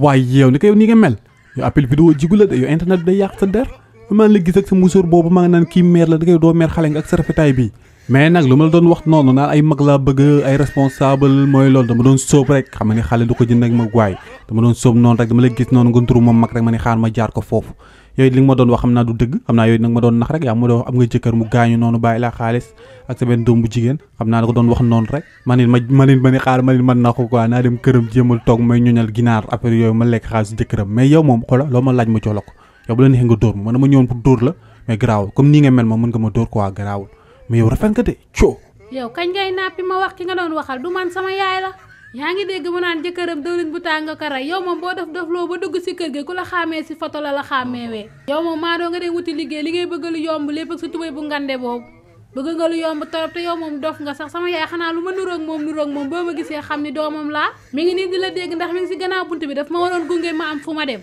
waaye yow ni ko yow ni nga mel yow appel vidéo jigu la de yow internet bi day yàq sa der maa la gis ak sa musóor boobu maa ngi naan kii meer la da koy doo meer xale nga ak sa rafetaay bi mais nag lu ma la doon wax noonu naan ay mag laa bëgg ay responsable mooy loolu dama doon sóob rek xam nga ni xale du ko jënd ak mag waay dama doon sóob noonu rek dama la gis noonu nga turu ma mag rek ma ne xaar ma jaar ko foofu yooyu li nga ma doon wax xam naa du dëgg xam naa yooyu nag ma doon nax rek yaa ma doon wax am nga jëkkër mu gaañu noonu bàyyi laa xaalis ak sa benn doom bu jigéen xam naa da ko doon wax noonu rek ma ne xaar ma ne man na ko quoi naa dem këram jéemal toog may ñoñal ginaar après yooyu ma lekk xaalis jëkkëram mais yow moom xoola loo ma laaj ma jox la ko yow bu la neexee nga dóor ma man dama ñëwoon pour dóor la mais garaawul comme nii nga mel ma mën nga ma dóor quoi garaawul mais yow rafet nga de coo yow kañ ngay nappi ma wax ki nga doon waxal du man sama yaay la yaa ngi dégg mu naan jëkkëram dëwlin bu tàng ko rey yow moom boo def loo ba dugg si kër gi ku la xàmmee si photo la xàmmeewee yow moom maa doo nga dee wuti liggéey li ngay bëgg lu yomb lépp ak sa tubéy bu ngande boobu bëgg nga lu yomb torop te yow moom dof nga sax sama yaay xanaa lu ma nuroog moom boo ma gisee xam ni doomam laa mi ngi nii di la dégg ndax mi ngi si gannaaw bunt bi daf ma waroon gunge ma am fu ma dem